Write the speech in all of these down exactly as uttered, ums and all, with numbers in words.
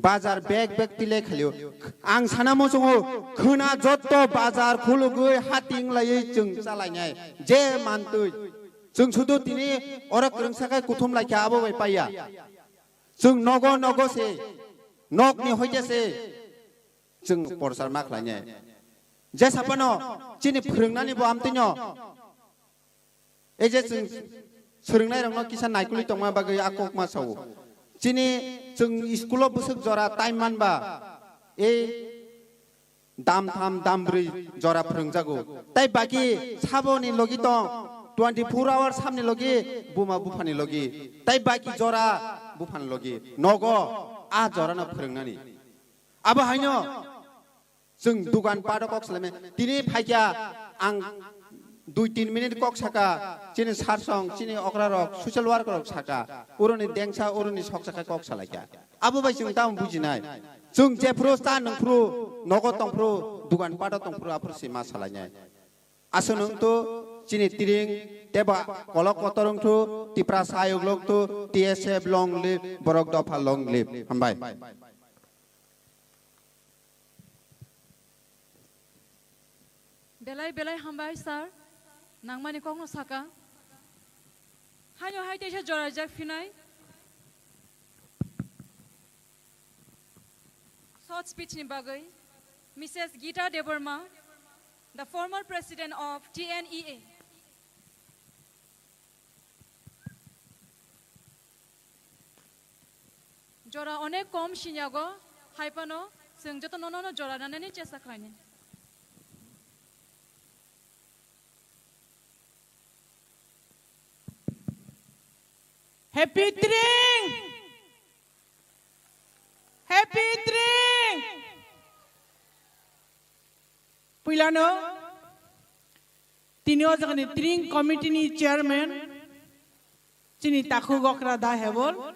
Bazar bek bek tile khalio. Ang sana muchungo khwna jotto bazar khulugwi hating laiwi chwng chalainai. Je mantwi. Chwng sudu tini oro kwrwngsa khai kuthum laikha abo bai paiya. Chwng nogo nogo se. Nokni hoite se. Chwng porsar ma khlainai. Je sapano chini phwrwngnani bo amtwino. Ei je chwng swrwngnairokno kisa naikolwi tongma bagwi a kokma sao. Chini chwng school-o bwswk jora time manba, ei dam tham, dam brwi jora phwrwngjago. Tai baki saboni logi tong, twenty four hours samni logi, buma buphani logi. Tai baki jora buphani logi. Nogo a jorano phwrwngnani. Abo haino Chwng dugan pato kok salaimai. Tini phaikya ang dui tin minute kok saka, chini sarsong, chini okrarok, social worker rok saka, uroni dengsa, uroni sok saka kok salaikya. Abo bai chwng tamo bujinai. Chwng jephru cha nwngphru, nogo tongphru, dugan pato tongphru, aphuru se ma salainai. Aswk nwng tu chini tiring teba kolok kotor wng thu, Tiprasa ayuk lok tu, T S F long live, borok dopha long live. Hambai. Belai belai hambai, sir. Nangmani kokno saka. Haino hai teisa joraijak phinai. Short speech ni bagwi, Missus Geeta Debbarma, the former president of T N E A. Jora onek kom sinyago, hai phano chwng joto nono no jora nanani chesta khlainai. Happy Tring! Happy Tring! Puilano tini o jagani Tring Committee ni chairman, chini takhuk okra da hebol,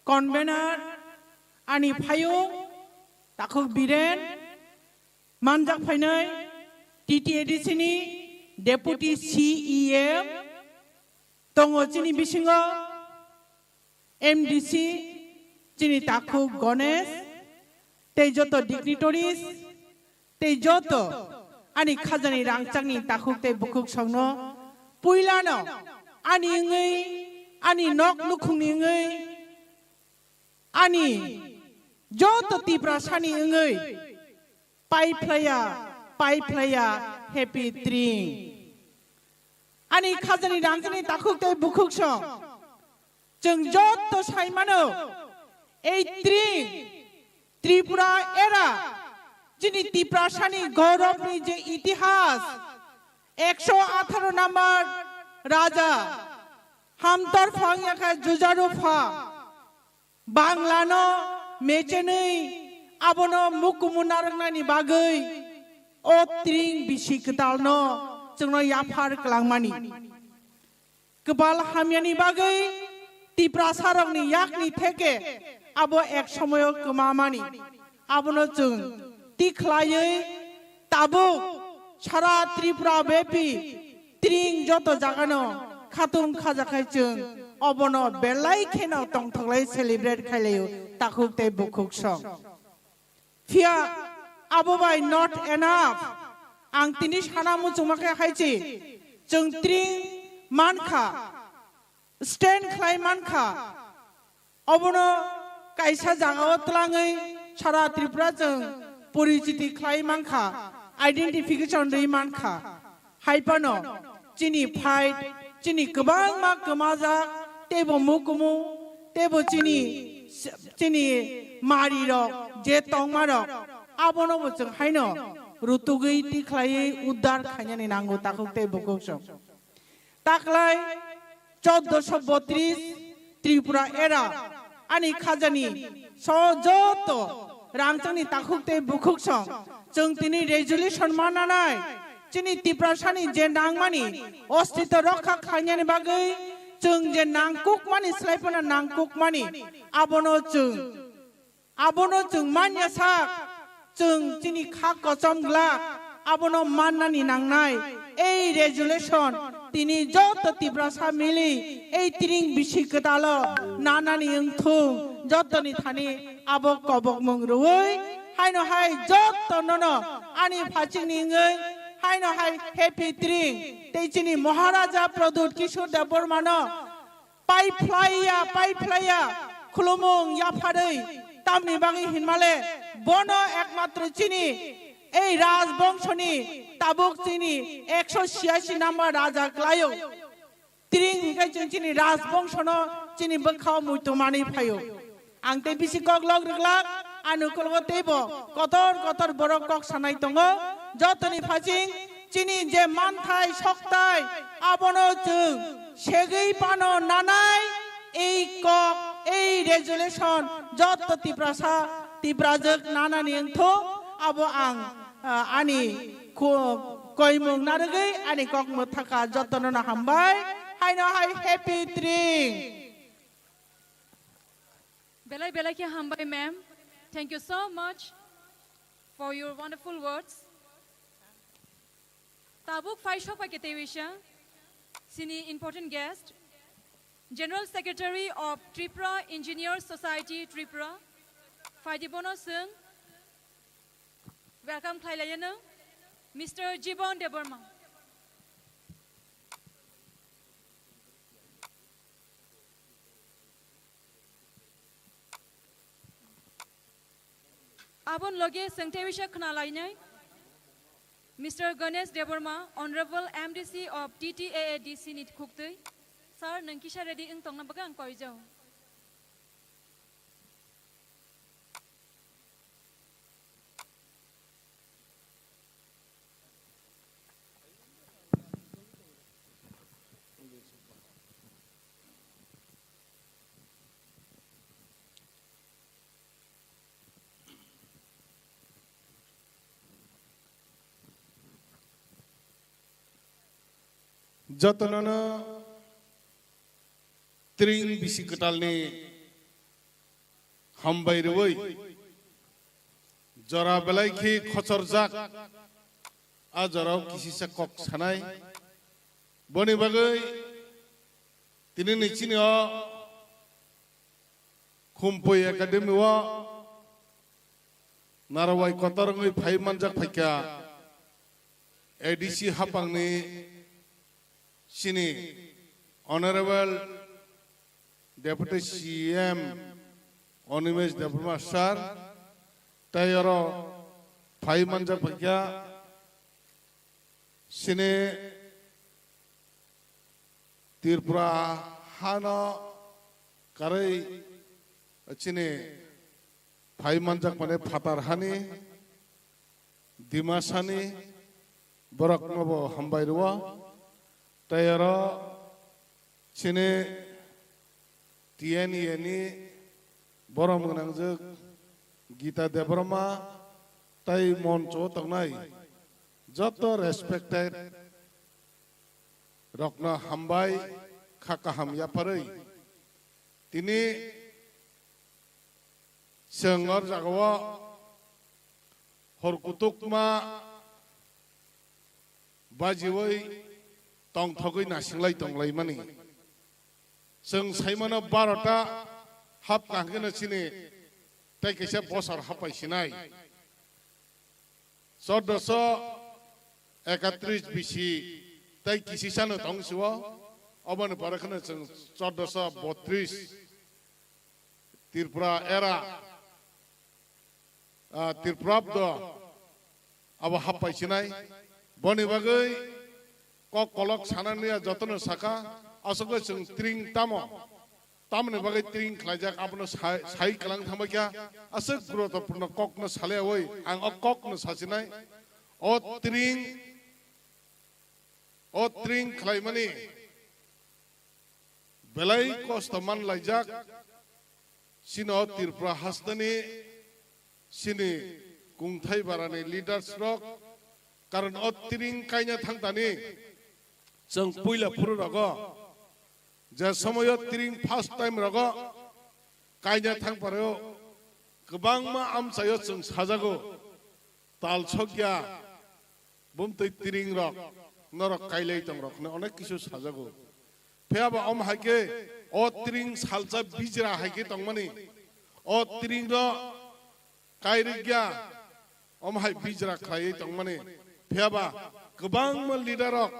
convener ani phayung takhuk Biren, manjak phainai T T A D C ni deputy C E M tongo chini bisingo, M D C, chini takhuk Ganesh, tei joto dignitaries, tei joto ani khajani rangchakni takhuk tei bukhuk songno puilano ani wngwi, ani nok nukhungni wngwi, ani joto Tiprasani wngwi, Pai phlaiya, pai phlaiya, happy Tring. Ani khajani rangchakni takhuk tei bukhuk song. Chwng jotto sai mano, ei Tring, Tripura era, chini Tiprasani gourobni je itihas, ekso atharo number raja, hamtor phang yakha jujaru pha, Bangla no mechenwi abono mukumu narwknani bagwi o Tring bisi kwtal no chwngno yaphar kwlangmani. Kwpal hamyani bagwi Tiprasa rokni yakni theke abo ek somoyo kwmamani. Abono chwng tikhlaiwi tabuk sara Tripura bepi Tring joto jagano khatung khajakhai chwng obono belai kheno tongthoklai celebrate khailaio takhuk tei bukhuk song. Phiya abo bai not enough. Ang tini sana muchungma khe haichi chwng Tring mankha, stand khlai mankha. Obono kaisa jagao twlangwi sara Tripura chwng porichiti khlai mankha, identification rwi mankha. Hai phano chini fight, chini kwbangma kwmajak, teibo mukumu, teibo chini, chini marirok je tongmarok, abono bo chwng haino rutugwi tikhlaiwi uddar khainani nango takhuk tei bukhuk song. Taklai chauddosho botris Tripura era ani khajani so joto rangchakni takhuk tei bukhuk song chwng tini resolution mananai chini Tiprasani je nangmani ostito rokha khainani bagwi chwng je nangkukmani slai phano nangkukmani abono chwng Abono chwng manya sak, chwng chini kha kochom glak, abono mannani nangnai. Ei resolution tini joto Tiprasa mili ei Tring bisi kwtalo nanani wngthung. jottoni thani abo kobokmung rwui, haino hai jottonono ani phachingni wngwi, haino hai Happy Tring tei chini Maharaja Pradyut Kishore Debbarmano pai phlaiya, pai phlaiya, khulumung yapharwi, tamni bagwi hinmale bono ekmatro chini ei rajbongshoni tabuk chini ekso chiyasi number raja klaio. Tring hinkhe chwng chini rajbongsono chini bwkhao muitu manwi phaio. Ang tei bisi kok lok rwglak, ani ukologo teibo kotor kotor borok kok sanai tongo. Jotoni phaching chini je manthai soktai abono chwng segwi pano nanai ei kok, ei resolution jotto Tiprasa, Tiprajwk nanani wngtho abo ang, ah, ani ko-, koimung narwgwi ani kok mwthaka jotono no hambai. Haino hai Happy Tring. Belai belai khe hambai, ma'am. Thank you so much for your wonderful words. Tabuk phai sokphai khe tei wisa chini important guest, General Secretary of Tripura Engineers Society Tripura, phaidi bono chwng welcome khlai lainai, Mister Jibon Debbarma. Abon loge chwng tei wisa khna lainai, Mister Ganesh Debbarma, Honorable M D C of T T A A D C ni khuktwi. Sir, nwng kisa ready wng tongna bagwi ang koijao. Jotonono Tring bisi kwtalni hambai rwui jora belai khe khochorjak, a jorao kisisa kok sanai. Boni bagwi tini ni chini o Khumpui Academy o narwai kotor wngwi phai manjak phaikha A D C hapangni chini Honorable Deputy C M Animesh Debbarma sir, tei oro phai manjak phaikha chini Tripura hano karwi chini phai manjak mani phatar hani, Dimasani borokno bo hambai rwo. Tei oro chini T N A ni borom gwnangjwk Gita Debbarma tei moncho o tongnai joto respected rokno hambai kha kaham yapharwi. Tini chwng o jagao hor kutukma bajiwi tongthogwi nasinglai tonglaimani. Chwng saimano barota hap kaham kheno chini tei kaisa bosor hapai sinai. Chordoso ekatris bisi tei kisisano tong sio, oboni pore kheno chwng chordoso botris Tripura era, ah, Tripurabdo abo happai sinai. Boni bagwi kok kolok sanani ya jotono saka, aswkle chwng tring tamo. Tamoni bagwi tring khlaijak abono sai, sai kwlang thangbai kha. Aswk guruttopurno kokno saleyawi ang o kokno sasinai. O tring, o tring khlaimani belai kosto man laijak. Chini o Tripura hasteni chini kungthai barani leaders rok, karon o tring kaina thangtani chwng puila phuru rogo, je somoyo tring first time rogo kaina thangparo kwbangma amchaio chwng sajago, tal sokya, bumtwi tring rok, norok kailai tong rok hwnwi onek kisu sajago. Phiya ba om hai khe o tring salsa bijra hai khe tongmani, o tring no kairikya, omo hai bijra khlaiwi tongmani. Phiyaba kwbangma leader rok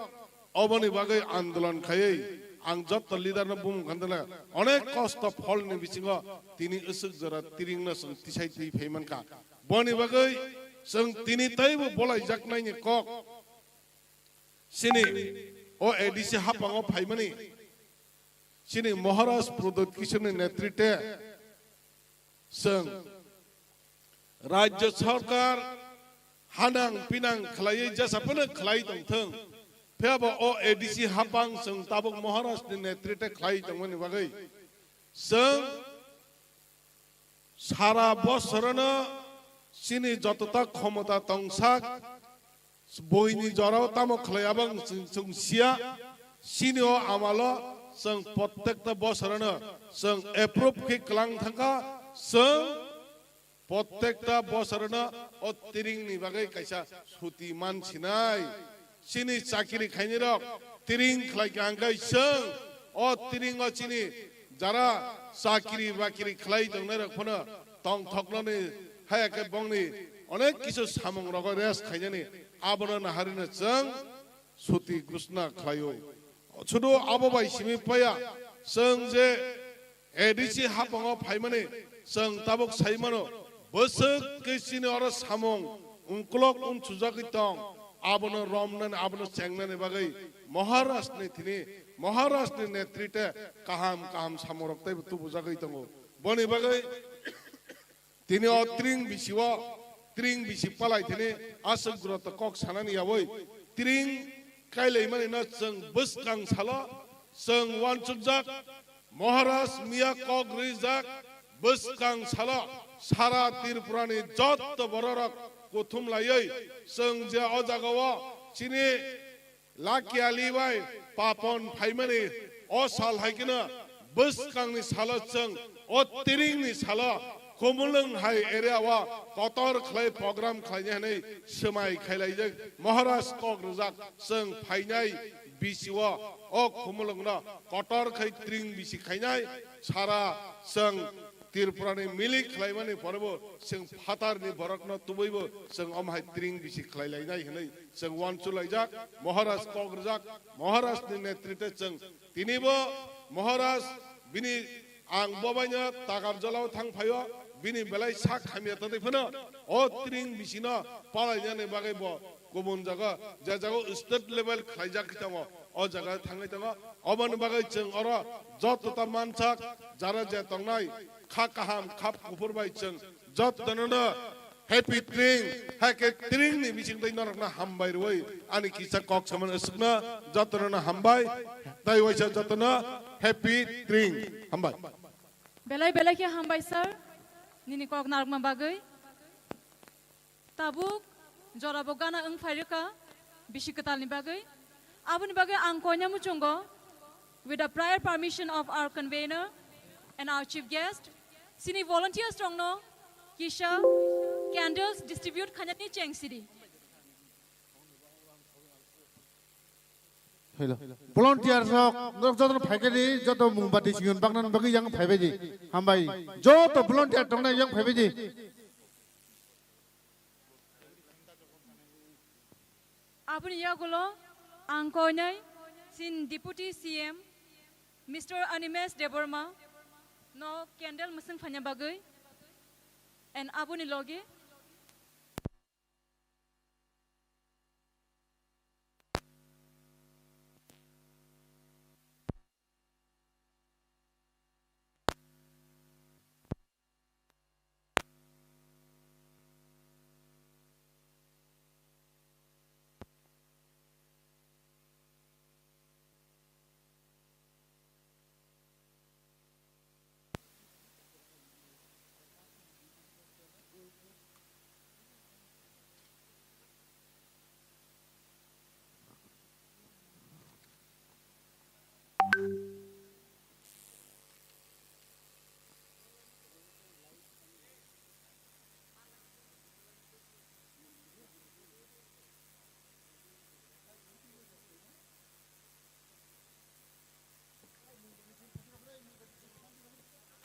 oboni bagwi andolon khaiwi, ang jotto leader no bumung khandala, onek kosto pholni bisingo tini aswk jora tring no chwng tisai twi phai mankha. Boni bagwi chwng tini teibo bolaijaknaini kok. Chini o A D C haphango phaimani chini Maharaj Pradyut Kishorni netrite chwng Rajya Sarkar hanang pinang khlaiwi jesa phano khlai tongthwng. Phiyaba o A D C haphang chwng tabuk Maharajni netrite khlai tongmani bagwi chwng sara bosorono chini jotota khomota tongsak, buini jorao tamo khlai abang chwng, chwng siya, chini o amalo chwng prottekta bosorono chwng approve khe kwlang thangkha, chwng prottekta bosorono o tringni bagwi kaisa suti man sinai. Chini chakiri khainai rok tring khlai kha hwnkhe chwng o tring o chini jara chakiri bakiri khlai tongnai rok phano tongthoknani haya khe bongni onek kisu samung rogo rest khainani abono naharino chwng suti gusna khlaio. Sudu abo bai simi paya chwng je A D C haphango phaimani chwng tabuk sai mano, bwswk khe chini oro samung ungkulok unsujagwi tong, abono romnani, abono chengnani bagwi Maharajni thini, Maharajni netrite kaham kaham samungrok teibo tubujagwi tongo. Boni bagwi tini o tring bisi o, tring bisi palai thini aswk groto kok sanani yaui tring kailaimani no chwng bwskang salo chwng uansukjak. Maharaj miya kok rijak bwskang salo sara Tripurani jotto bororok kuthum laiwi chwng je o jagao chini Lakiali bai Papon phaimani o sal hai kheno bwskangni salo chwng o tringni salo Khumulwng hai area o kotor khlai program khlainai hwnwi swmai khailaijak. Maharaj kok rwjak chwng phainai bisi o, o Khumulwngno kotor khai tring bisi khainai sara chwng Tripurani milik khlaimani pore bo chwng phatarni borokno tubui bo chwng omo hai tring bisi khlai lainai hwnwi chwng uansuk laijak. Maharaj kok rwjak, Maharajni netrite chwng tini bo Maharaj bini ang bobaino Takarjalao thang phaio, bini belai sak hamya tongwi phano o tring bisino palainani bagwi bo kubun jaga, je jaga state level khlaijak tongo, o jaga thangwi tongo. Oboni bagwi chwng oro joto ta mansak, jara je tongnai, kha kaham, khap kuphur bai chwng jotono no happy tring, hai khe tringni bising tei norokno hambai rwui ani kisa kok samani aswkno jotono no hambai, tai waisa jotono happy tring, hambai. Belai belai khe hambai sir, nini kok narwkna bagwi. Tabuk jorabo gana wng phai rwkha bisi kwtalni bagwi. Aboni bagwi ang koina muchungo, with the prior permission of our convener and our chief guest, chini volunteers rokno kisa candles distribute khainani cheng sidi. Hello. Volunteer rok, norok joto no phaikhe di, joto mungbati singyon baknani bagwi yang phaibai di. Hambai. Joto volunteer tongnai yang phaibai di. Aboni yagulo ang koinai sin Deputy C M Mister Animesh Debbarma no candle mwswng phaina bagwi and aboni loge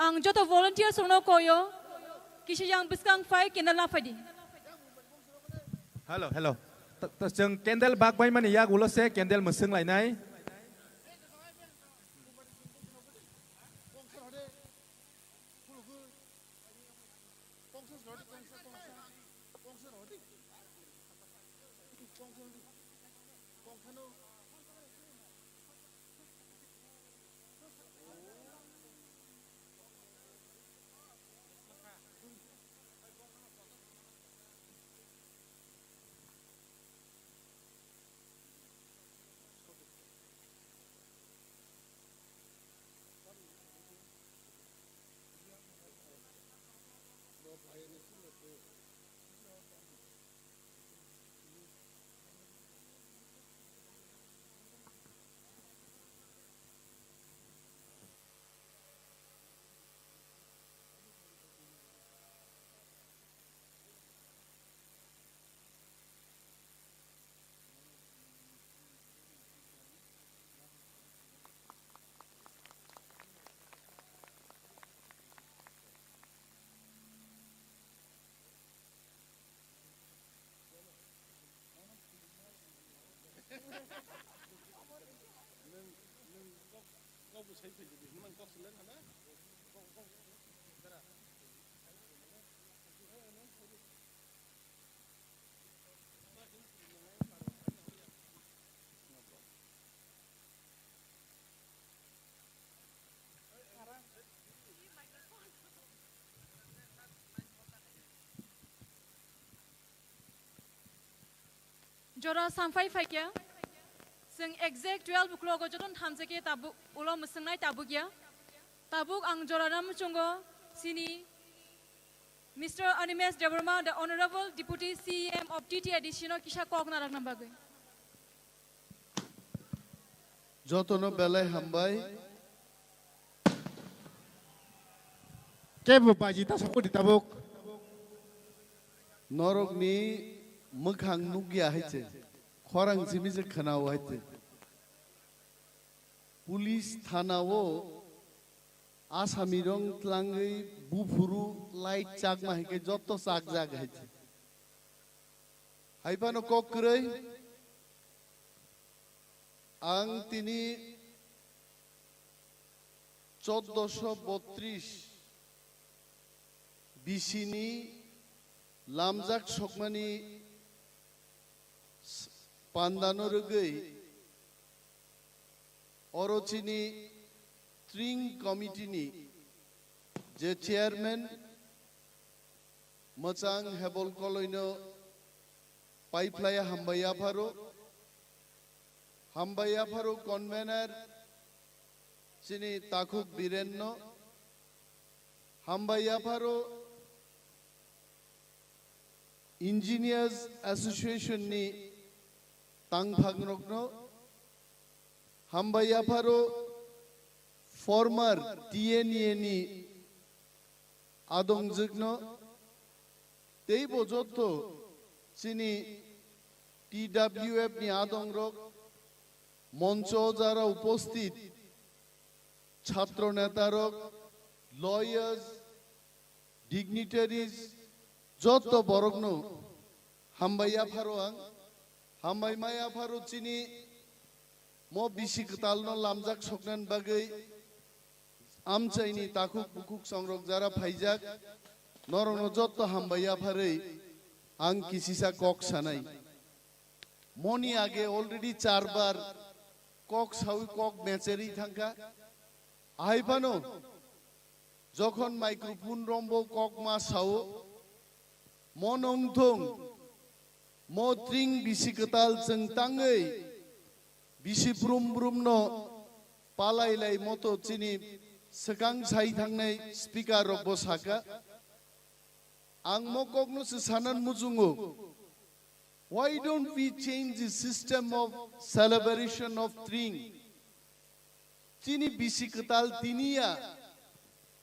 Ang joto volunteers rokno koyo, kisa yang bwskang phai candle na phaidi. Hello, hello. Ta, ta, chwng candle bak bai mani yak ulo se candle mwswng lainai. Jora samphai phaikya, chwng exact twelve o'clock o jotono thamjakya tabuk ulo mwswngnai tabukya. Tabuk ang jora na muchungo chini Mister Animesh Debbarma, the Honorable Deputy C E M of T T A D C no kisa kok narwkna bagwi. Jotono belai hambai. Kebo baji ta sokodi tabuk. Norokni mwkhang nukya hai se, khorang simi se khwnao hai se. Police thana o asami rong tlangwi buphuru light chakma hai khe jotto chakjak hai se. Hai phano kok kwrwi. Ang tini choddoso botris bisini lamjak sokmani s-, pandano rwgwi oro chini Tring Committee ni je chairman Mwchang Hebol Koloino paiphlaiya hambai yapharo, hambai yapharo convener chini Takhuk Birenno, hambai yapharo Engineers Association ni tangphangrokno, hambai yapharo former T N A ni adongjwkno, teibo jotto chini T W F ni adongrok, moncho jara uposthit, chhatro netarok, lawyers, dignitaries, jotto borokno hambai yapharo ang, hambai ma yapharo chini mo bisi kwtalno lamjak soknani bagwi amchaini takhuk bukhuk songrok jara phaijak, norokno jotto hambai yapharwi ang kisisa kok sanai. Moni age already char bar kok sawi kok mecherwi thangkha. Ahai phano jokhon microphone rombo kok ma sao, mo nongthong, mo tring bisi kwtal chwng tangwi bisi brum brumno palai lai moto chini swkang sai thangnai speaker rokbo saka. Ang mo kokno se sanan muchungo. Why don't we change the system of celebration of Tring? Chini bisi kwtal tiniya,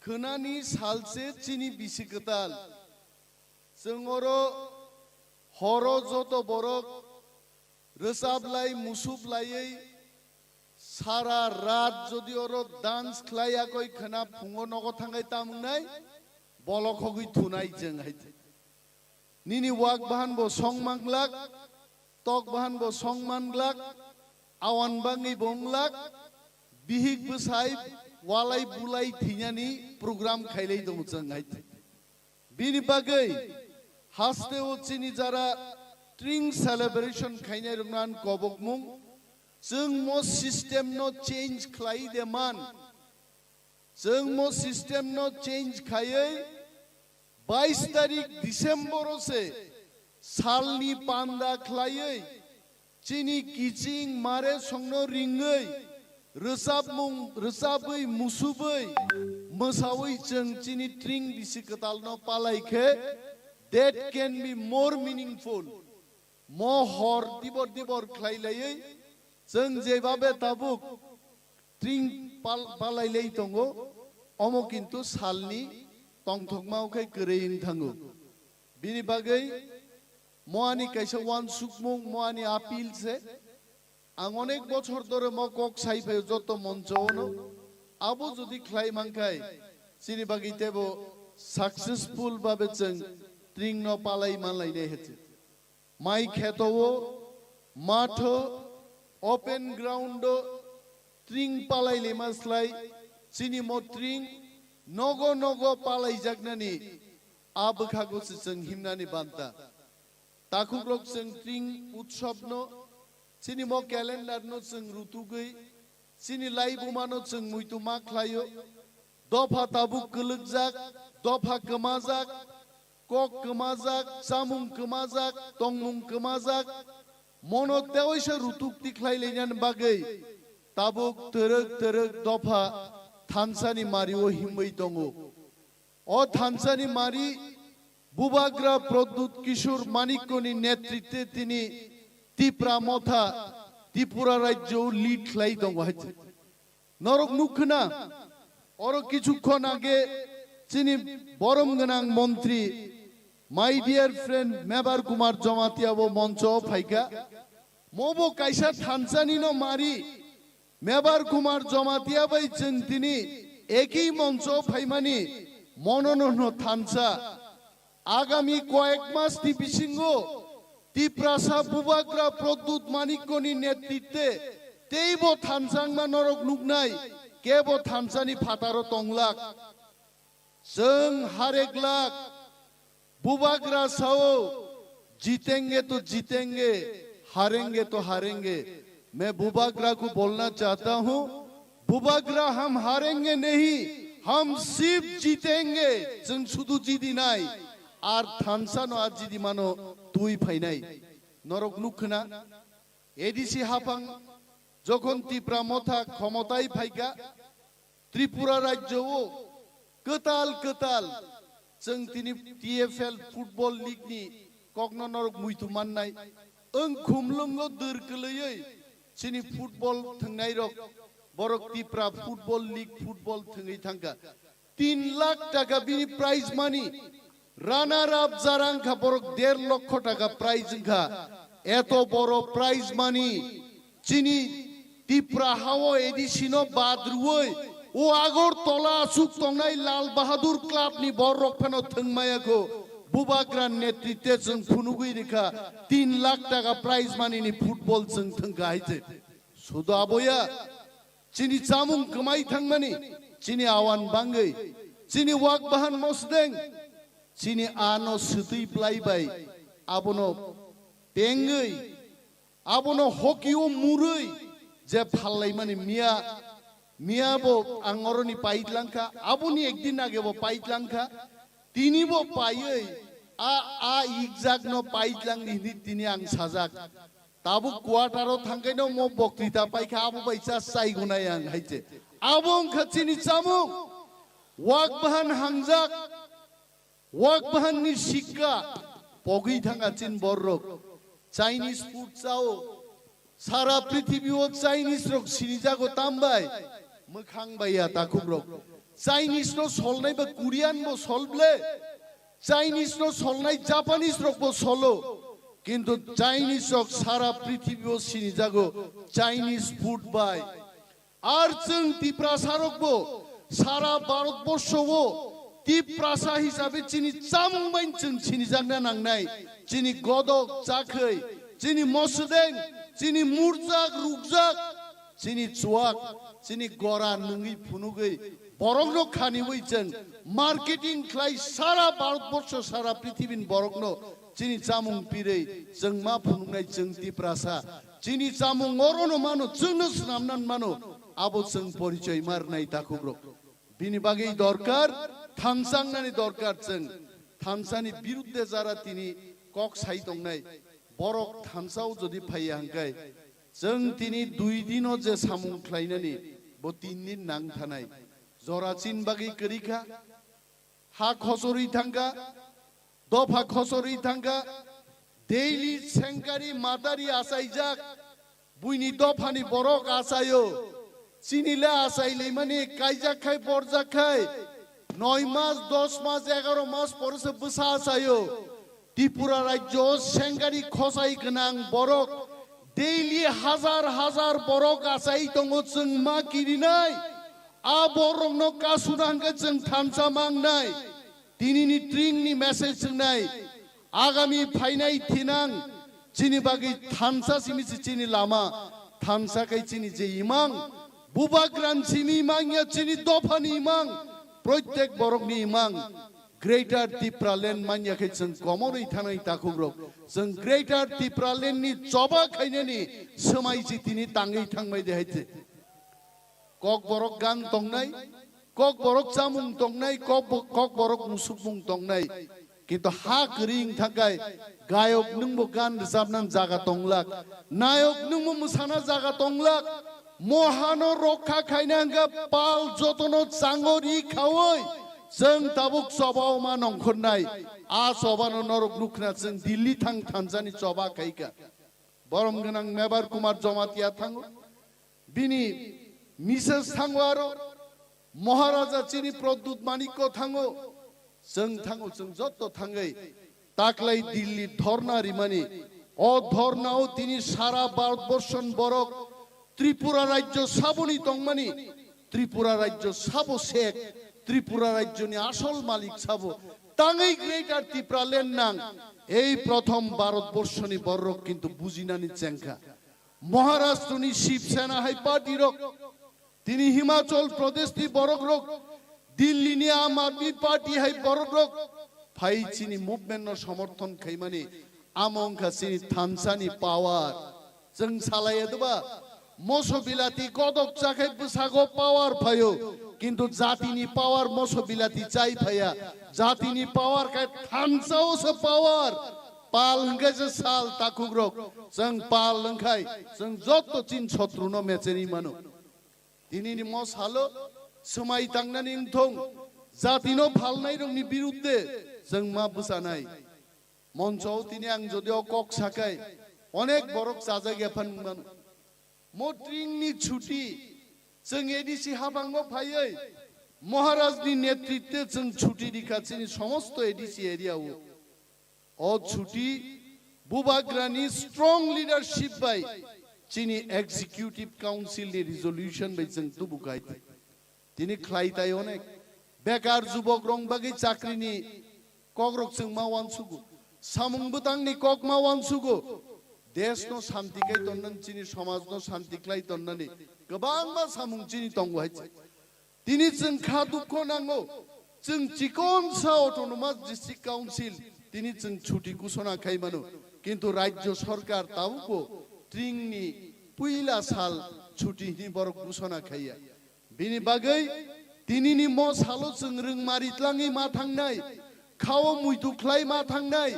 khwnani salse chini bisi kwtal. Chwng oro horo joto borok rwchap lai, musup laiwi, Sara rat jodi oro dance khlai yakoi khwna phungo nogo thangai tamwngnai, bolok hogwi thunai chwng hai. Nini wak bahan bo song manglak, tok bahan bo song manglak, awan bangwi bo wnglak, bihik bwsai walai bulai thwinyani program khailai tongo chwng hai. Bini bagwi haste o chini jara tring celebration khainai rokno ang kobokmung, chwng mo system no change khlai de man, chwng mo system no change khaiwi bais tarik December o se salni panda khlaiwi chini kiching mare songno ringwi rwchapmung rwchapwi musubwi mwsawi chwng chini tring bisi kwtalno palai khe that can be more meaningful. Mo hor dibor dibor khlai laiwi chwng jebabe tabuk tring pal-, palai lai tongo, omo kintu salni tongthokma o khai kwrwi wng thango. Bini bagwi mo ani kaisa uansukmung, mo ani appeal se. Ang onek bochor dhore mo kok sai phaio joto moncho ono. Abo jodi khlai mankhai, chini bagwi tebo successful babe chwng tring no palai manlainai hete. Mai kheto o, matho, open ground o tring palai lima slai, chini mo tring nogo nogo palai jaknani a bwkhago se chwng himnani banta. Takhukrok chwng tring utsobno, chini mo calendar no chwng rutugwi, chini laibuma no chwng muitu ma khlaio. Dopha tabuk kwlwkjak, dopha kwmajak, kok kwmajak, chamung kwmajak, tongmung kwmajak, mono tewaisa rutuk tikhlai lainani bagwi tabuk twrwk twrwk dopha thansani mario himwi tongo. O thansani mari Bubagra Pradyut Kishore Manikyoni netritwe tini Tipra Motha Tripura rajyo lead khlai tongo hai. Norok nukkha na, oro kichukhon age chini borom gwnang montri, my dear friend Mebar Kumar Jamatia bo moncho phaikha. Mobo kaisa thansani no mari, Mebar Kumar Jamatia bai chwng tini eki moncho phaimani monono no thansa. Agami koyek mas ni bisingo Tiprasa Bubagra Pradyut Manikyoni netritwe teibo thansangma norok nuknai, kebo thansani phataro tonglak. Chwng hareglak, Bubagra sao, "Jitenge to jitenge, harenge to harenge." मैं बुबाग्रा को बोलना चाहता हूँ, बुबाग्रा हम हारेंगे नहीं, हम सिर्फ जीतेंगे। Chwng sudu jidi nai, ar thansa no a jidi mano twi phainai. Norok nukkha na, A D C haphang jokhon Tipra Motha khomotai phaikha, Tripura rajyo o kwtal kwtal chwng tini T F L football league ni kokno norok muitu mannai. Wng khumlwngo dwr kwlwiwi chini football thwngnairok borok Tipra football league football thwngwi thangkha. Tin lakh taka bini prize money, runner up jara wngkha borok der lokho taka prize wngkha. Eto boro prize money chini Tipra hao A D C no bad rwui o Agartala aswk tongnai Lal Bahadur Club ni borok phano thwngmaya kho. Bubagra netritwe chwng phunugwi rikha, tin lakh taka prize money ni football chwng thwngkha hai se. Sudo aboya, chini chamung kwmai thangmani, chini awan bangwi, chini wak bahan mosdeng, chini ano swtwi plai bai, abono pengwi, abono hoki o murwi je phallaimani miya, miya bo ang oroni pait langkha, aboni ekdin age bo pait langkha, tini bo paiwi a, a ikjak no pait langni hini tini ang sajak. Tabuk quarter o thangkaino mo boktwita paikha, abo bai cha chai gunai ang hai se. Abo wngkha chini chamung. Wak bahan hangjak, wak bahan ni sikka pogwi thangkha chini borrok. Chinese food chao. Sara prithibi o Chinese rok sinijago tambai. Mwkhang bai ya takhuk rok. Chinese no solnai ba Korean bo sol ble. Chinese no solnai Japanese rok bo solo, kintu Chinese rok sara prithibi o sinijago Chinese food bai. Ar chwng Tiprasa rokbo sara Bharat borsho o Tiprasa hisabe chini chamung bai chwng sinijakna nangnai. Chini godok chakhwi, chini mosodeng, chini murjak rukjak, chini chuak, chini gora nungwi phunugwi borokno khaniwi chwng marketing khlai sara Bharat borsho sara prithibini borokno chini chamung pirwi chwng ma phunuknai chwng Tiprasa. Chini chamung orono mano, chwngno swnamnan mano, abo chwng porichoi ma rwnai takhukrok. Bini bagwi dorkar, thansa wngnani dorkar chwng. Thansani birudde jara tini kok sai tongnai, borok thansao jodi phaiya hwnkhe, chwng tini dui dino je samung khlainani, bo tin din nang thanai. Jora chin bagwi kwrwi kha, ha khosorwi thangkha, dopha khosorwi thangkha, daily sengkari madari achaijak, buini dophani borok achaio, chini le achai limani kaijak khai borjak khai, noi mas, dos mas, egaro mas pore se bwsa achaio. Tripura rajyo sengkari khosai gwnang borok daily hazar hazar borok achai tongo, chwng ma kirinai. A borokno kasuna hwnkhe chwng thansa mangnai. Tinini tringni message swngnai. Agami phainai thinang chini bagwi thansa simi se chini lama. Thansa khai chini je imang, bubagran simi mangya chini dophani imang, proitek borokni imang. Greater Tipraland manya khe chwng komorwi thanai takhukrok. Chwng Greater Tipraland ni choba khainani swmai si tini tangwi thangbai de hai se. Kokborok gang tongnai, kokborok chamung tongnai, kok, kokborok musukmung tongnai. Kintu ha kwrwi wng thangkai gayok nwngbo gan rwchapnani jaga tonglak, nayok nwngbo mwsana jaga tonglak. Mohano rokha khaina hwnkhe pal jotono chango ri khaui chwng tabuk chobao ma nongkhornai. A chobano norok nukhna chwng Delhi thang thansani choba khaikha. Borom gwnang Mebar Kumar Jamatia thango. Bini Misses thango aro, Maharaja chini Pradyut Manikko thango, chwng thango, chwng jotto thangwi taklai Delhi dhorna rimani. O dhornao tini sara Bharatborshon borok Tripura rajyo saboni tongmani, Tripura rajyo sabo sek, Tripura rajyoni asol malik sabo, tangwi Greater Tipraland nang, ei prothom Bharatborshoni borok kintu bujinani chengkha. Maharashtrani Shiv Sena hai party rok, tini Himachal Pradesh ni borok rok, Delhi ni Aam Aadmi Party hai borok rok, phai chini movement no somorthon khaimani, amo wngkha chini thansa ni power. Chwng salai ya doba, moso bilati godok chakhai bwsago power phaio, kintu jati ni power moso bilati chai phaiya, jati ni power khe thansa o se power. Pal hwnkhe se sal takhuk rok, chwng pal wngkhai, chwng jotto chin sotru no mecheni mano. Tini ni mo salo swmai tangnani wngthong, jati no phalnai rok ni birudde chwng ma bwchanai. Moncho o tini ang jodi o kok sakai, onek borok chajak ya phan mano. Mo tring ni chuti, chwng A D C habango phaiwi Maharaj ni netritwe chwng chuti rikha chini somosto A D C area o. O chuti bubagrani strong leadership bai chini executive council ni resolution bai chwng tubu kai. Tini khlai tai onek. Bekar jubok rong bagwi chakri ni kok rok chwng ma wansugo. Samung bwtang ni kok ma wansugo. Desh no shanti kai tonnani, chini somaj no shanti khlai tonnani kwbangma samung chini tongo hai. Tini chwng kha dukho nango, chwng chikonsa Autonomous District Council, tini chwng chuti ghosona khai mano, kintu rajyo sorkar tabukbo tringni puila sal chuti hwnwi borok ghosona khaiya. Bini bagwi tinini mo salo chwng rwngmari tlangwi ma thangnai, khao muitu khlai ma thangnai,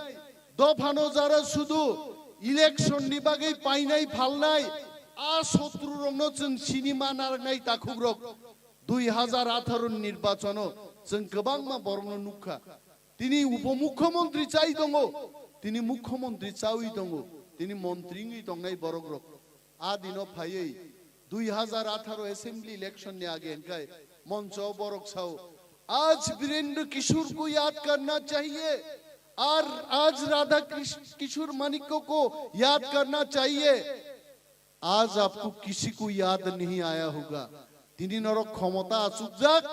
dophano jara sudu election ni bagwi painai phalnai, a sotru rokno chwng sini ma narwknai takhuk rok. Dui hazar atharo ni nirbachono chwng kwbangma borokno nukha. Tini upomukhyamantri chai tongo, tini mukhyamantri chawi tongo, tini montri wngwi tongnai borok rok. A dino phaiwi dui hazar atharo assembly election ni age hwnkhe moncho borok sao, "Aaj Birendra Kishore ko yaad karna chahiye, aur aaj Radha Krish-, Kishore Manikya ko yaad karna chahiye." आज आपको किसी को याद नहीं आया होगा। Tini norok khomota achukjak,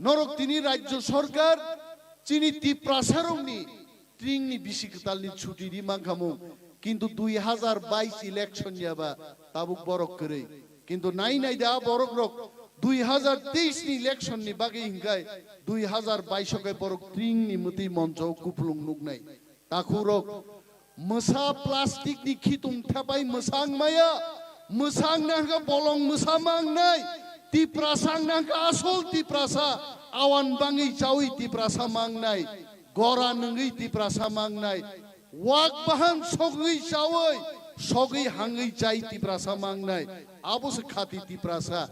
norok tini rajyo sorkar, chini Tiprasarokni tringni bisi kwtalni chuti ri mankhamung, kintu dui hazar bais election yaba tabuk borok kwrwi. Kintu nai nai da borok rok dui hazar teis ni election ni bagwi hinkai dui hazar bais o kai borok tringni mwtwi moncho kuplung nuknai. Takhurok, mwsa plastic ni khitung thepai mwsa wngmaya, mwsa wngna hwnkha bolong mwsa mangnai, Tiprasa wngna hwnkha asol Tiprasa, awan bangwi chawi Tiprasa mangnai, gora nungwi Tiprasa mangnai, wak bahan sogwi chawi, sogwi hangwi chai Tiprasa mangnai, abo se khati Tiprasa,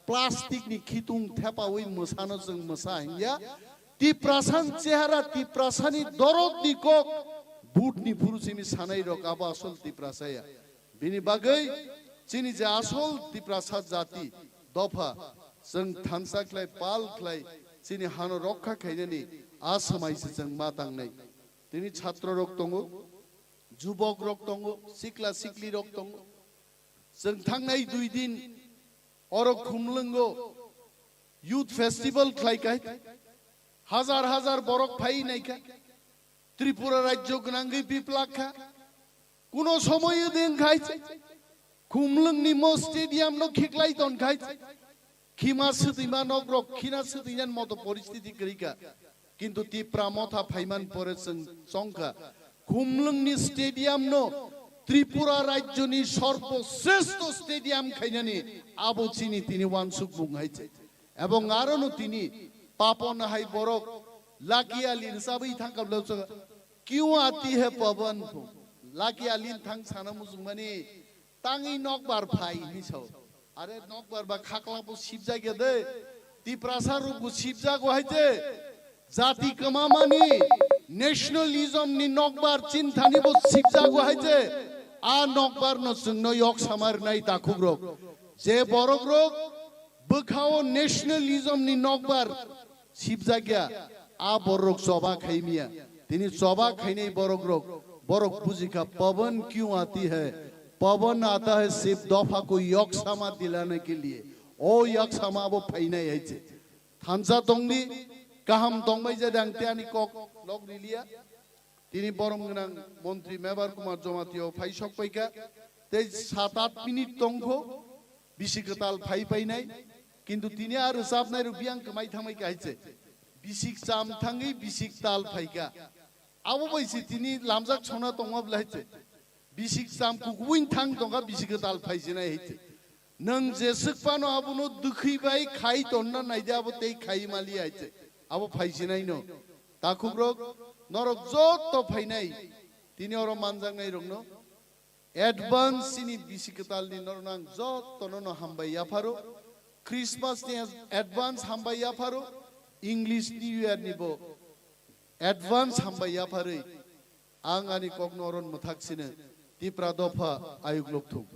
plastic ni khitung thepawi mwsano chwng mwsa hinya, Tiprasani chehara, Tiprasani dorodni kok, butni phuru simi sanai rok abo asol Tiprasa ya. Bini bagwi chini je asol Tiprasa jati dopha, chwng thansa khlai, pal khlai, chini hano rokha khainani a swmai se chwng ma tangnai. Tini chhatro rok tongo, jubok rok tongo, sikla sikli rok tongo. Chwng thangnai dui din oro Khumlwngo Youth Festival khlai kha, hazar hazar borok phai nai kha, Tripura rajyo gwnangwi biplak kha, kuno somoyo deng khai Khumlwngni mo stadium no khiklai ton khai, khima swtwima nok rok khina swtwinani moto poristiti kwrwi kha. Kintu Tipra motha phaiman pore chwng chongkha Khumlwngni stadium no Tripura rajyoni sorboshreshto stadium khainani abo chini tini wansukmung hai se. Ebong aro no tini Papon hai borok Lucky Ali ni sabwi thangkha bwlai chwng, "Kyun aati hai Pawan?" Lucky Ali ni thang sana muchungmani tangwi nokbar phai hinwi sao. Are nokbar ba khaklangbo sibjak ya de. Tiprasa rokbo sibjago hai je. Jati kwmamani nationalism ni nokbar chinthanibo sibjago hai je. A nokbar no chwngno yok samar nai takhuk rok. Je borok rok bwkhao nationalism ni nokbar sibjakya, a borok choba khaimiya. Tini choba khainai borok rok, borok bujikha, "Pawan kyun aati hai? Pawan aata hai sirf dopha ko yaksama dilane ke liye." O yaksama abo phainai hai se. Thansa tongdi, kaham tongbai jade ang tei ani kok lok riliya. Tini borom gwnang montri Mebar Kumar Jamatia phai sok paikha. Tei sat at minute tongkho, bisi kwtal phai painai. Kintu tini a rwchapnai rok biyang kwmai thangmai kha hai se. Bisik cham thangwi bisik tal phaikha. Abo bai se tini lamjak sona tongma bwlai hai se. Bisik cham kukubuin thang tongkha, bisik kwtal phaisinai hai se. Nwng jeswk phano abono dwkhwi bai khai tonna naidi, abo tei khai mali hai se. Abo phaisinaino. Takhukrok, norok jotto phainai, tini oro manjaknai rokno advance chini bisi kwtalni norok nang jottono no hambai yapharo. Christmas ni advance hambai yapharo. English New Year ni bo advance hambai yapharwi ang ani kokno oron mwthak sino Tipra dopha ayuk lokthung.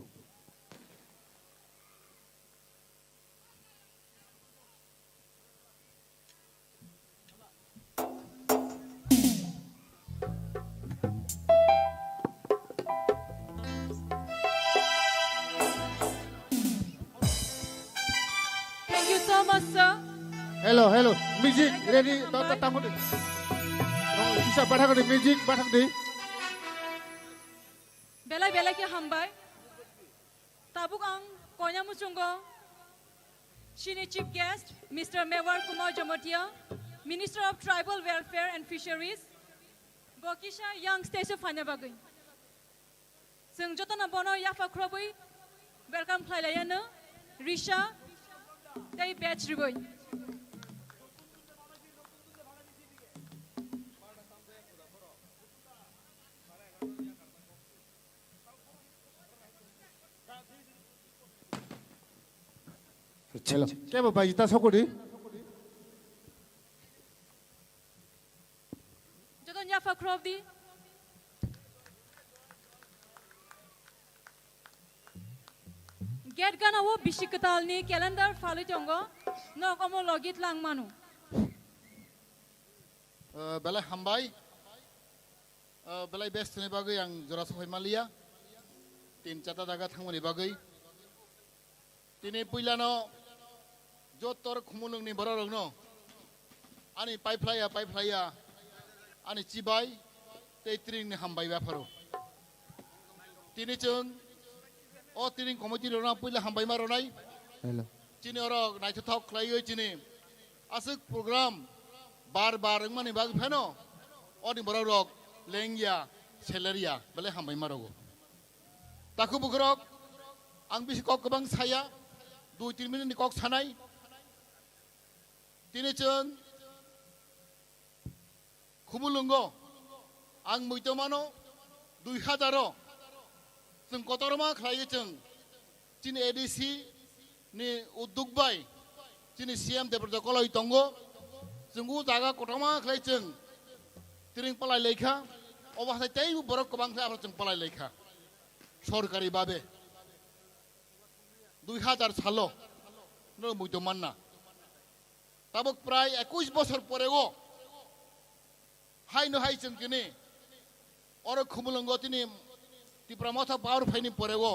Thank you so much, sir. Hello, hello. Music ready. Ta, ta, tamo di. Oh, kisa pathak di, music pathak di. Belai belai khe hambai. Tabuk ang koina muchungo chini chief guest, Mister Mebar Kumar Jamatia, Minister of Tribal Welfare and Fisheries, bo kisa young stage o phaina bagwi. Chwng jotono bono yapha khrobwi welcome khlai laiya no, Risha tei batch rwgwi. Hello. Kebo bai ta sokodi. Joto nya pha khrob di. Gate gana o bisi kwtal ni calendar phalwi tongo. Nok omo logit lang manu. Eh, belai hambai. Eh, belai best ni bagwi ang jora sophai maliya. Tin chata jaga thangmani bagwi. Tini puilano jotor Khumulwngni bororokno ani paiphlaiya paiphlaiya ani chibai tei tringni hambai bapharo. Tini chwng o tring committee rokno puila hambai ma ronai. Hello. Chini orok naithothok khlaiwi chini aswk program bar bar wngmani bagwi phano oni borok rok lengya, selerya, belai hambai ma rogo. Takhu bukhurok, ang bisi kok kwbang saya, dui tin minute ni kok sanai. Tini chwng Khumulwngo ang muitomano dui hazar o chwng kotorma khlaiwi chwng chini A D C ni udduk bai chini C M Debrajita Koloi tongo. Chwng o jaga kotorma khlai chwng tring palai laikha, obo hai tei borok kwbang khlai abo chwng palai laikha. Sorkari babe dui hazar salo no muitom manna. Tabuk prai ekush bosor poreo haino hai chwng tini oro Khumulwngo tini Tipra Motha power phaini poreo